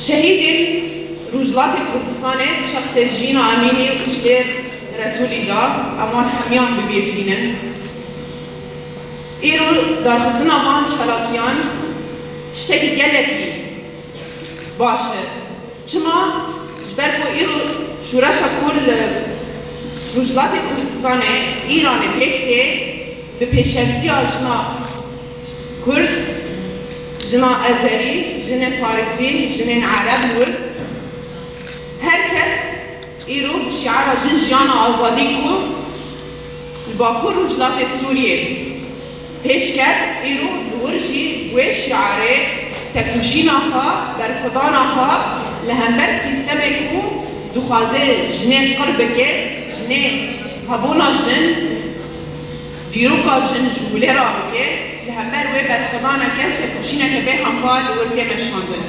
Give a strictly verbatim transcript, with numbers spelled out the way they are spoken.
Şehîdên Rojhilatê Kurdistanê di şexsê Jîna Emînî û Jilêr Resûlî de, em wan hemiyan bi bîr tînin. Îro darxistina van çalakiyan tiştekî gelekî baş e. Çima? Ji ber ku îro şoreşa ku li Rojhilatê Kurdistanê, Îranê pêk tê, bi pêşengtiya jina Kurd, jina Ezerî, jinên Farisî, jinên Ereb li wir, her kes îro bi şiara Jin, Jiyan, Azadî ku li Bakur Rojhilatê Sûriyê pêş ket, îro li wir jî wê şiarê tekoşîna xwe, berxwedana xwe li hember sîstemê ku dixwaze jinê qir bike, jinê hebûna jin, dîroka jin ji holê rabike, li hember wê berxwedaneke, tekoşîneke bê hempa li wir tê meşandin.